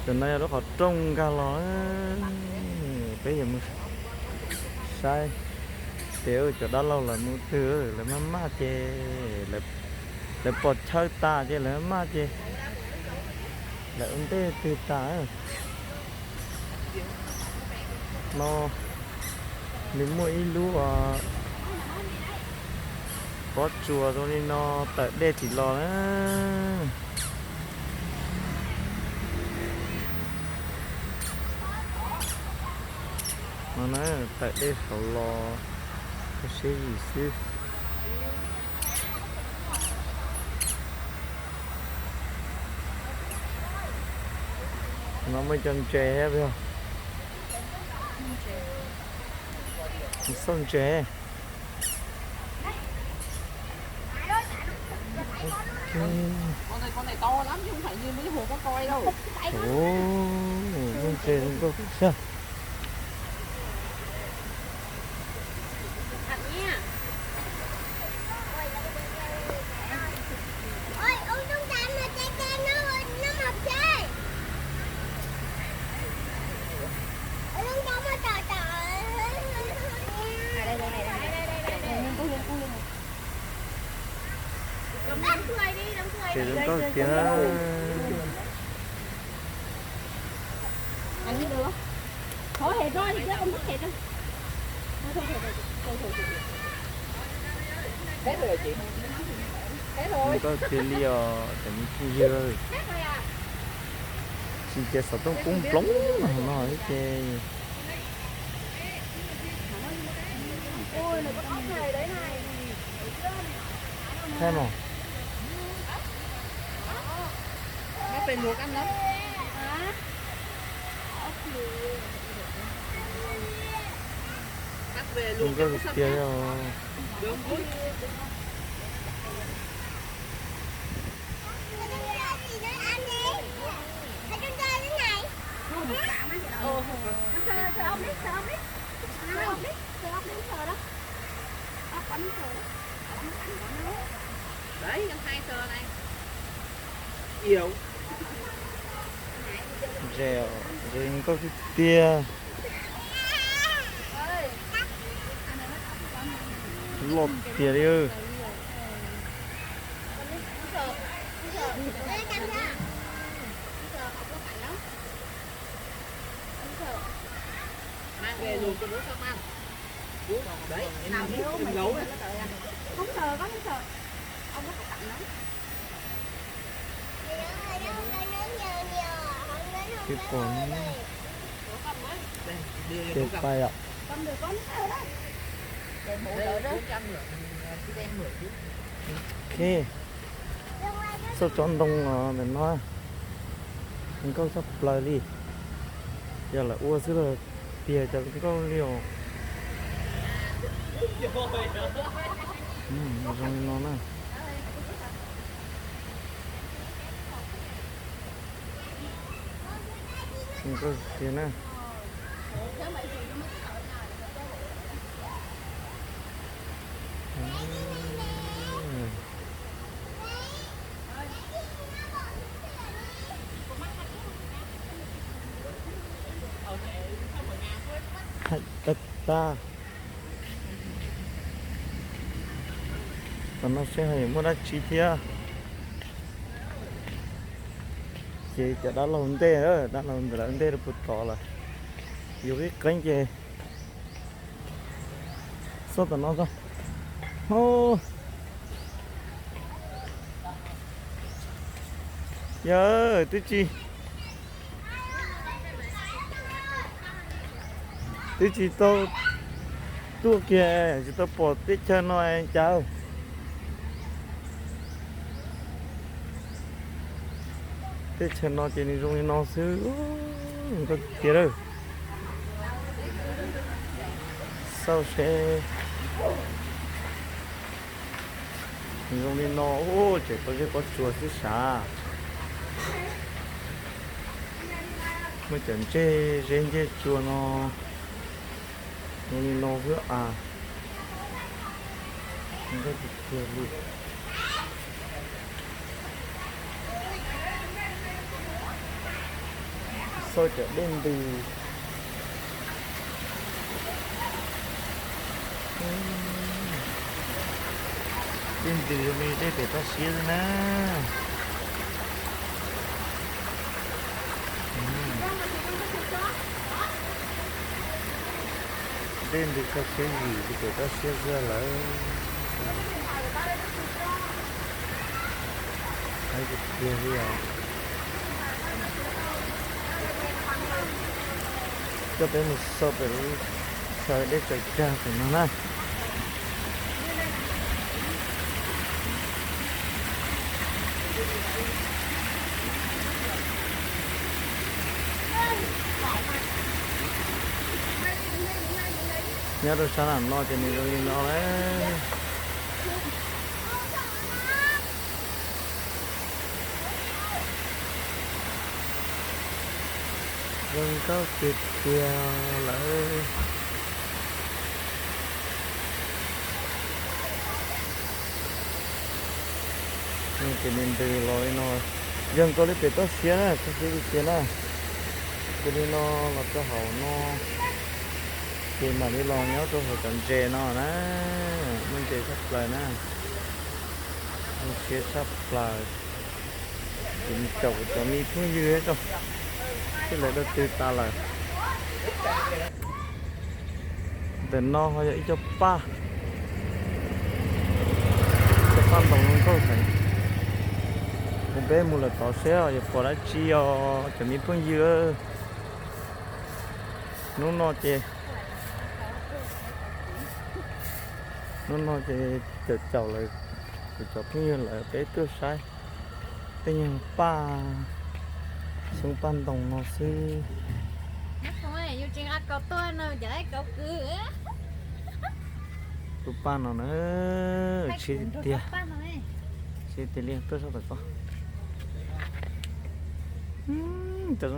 Tam no yog lub qhov rooj nkag los, peb yuav mus saib tias cov dab laug lawv mus twg, lawv maj maj ces lawv pom chaw tas ces lawv maj ces lawv ua ntej twg tas. No nws muaj ib lub pob tsuas zoo li no tawm dej tim los na. No na, tawm dej saud los ua siab yim xwb. No muaj cov ntses thiab, xauj ntses. Ntses zoo nkauj tiag. Ces zoo nkauj tiag. Zoo nkauj tiag li os cov me phooj ywg. Tsis ces xov tooj poob nplooj no ces Thaij mas. Zoo nkauj tiag os. Ntses, ntses nkauj tiag tiag. Loj tiag li. Twb pom ces pais yom. Ok, txoj tsob ntoo ntawm no nkauj tshaj plaws li. Yog lawv ua xwb los tiag cov nkauj li os. Zoo li no na. Zoo nkauj tiag na. Hais tag tag. Tam no seb ho yuav muaj dab tsi thiab. Ces cov dab laug ntej, dab laug ntawm lawv ntej rau puag tod lawm. Yuav qeeb qeeb ces xob tom no tso. Yog twb tsis, twb tsis tau tuaj kiag tsis tau pom teb chaws no cas. Teb chaws no ces nws zoo li no xwb, zoo nkauj tiag lawm. Xauj seb. Nws zoo li no, tseem pob zeb pob tsuas xwb sav. Muaj cov ntseg zeb ntseg tsua no zoo li no xwb as. Nkauj tiag tiag li. Cov dej ntws, dej ntws zoo li dej pem toj siab xwb na. Dej ntws toj siab, yim li pem toj siab xwb lawm. Tiag li os. Coj peb mus xauj pem lub chaw dej tsaws cag pem no na. Nyob rau sab nram no ces nws zoo li no lawm. Zoo nkauj tiag tiag lawm. Ces nws ntws los li no, yog nkaus li pem toj siab na, toj siab tiag tiag na. Ces li no los rau hauv no, ces mam li los nyob rau hauv cov ntses no na. Muaj ntses tshaj plaws na, zoo siab tshaj plaws. Ces mus caum kuv cov me phooj ywg tso, twb lawv dab tw tas lawm. Ntawm no ho yog ib co paj, co paj ntoo zoo nkauj heev. Mus peb mus lawm tod seb yuav pom dab tsi os cov me phooj ywg. Hnub no ces, hnub no ces caum caum lawv, kuv cov phooj ywg lawv peb tuaj saib tej nyuag paj xyoob paj ntoo no xwb. Lub paj no na, tsheb tiag, tsheb tiag li tuaj sab tom ko. Cov zoo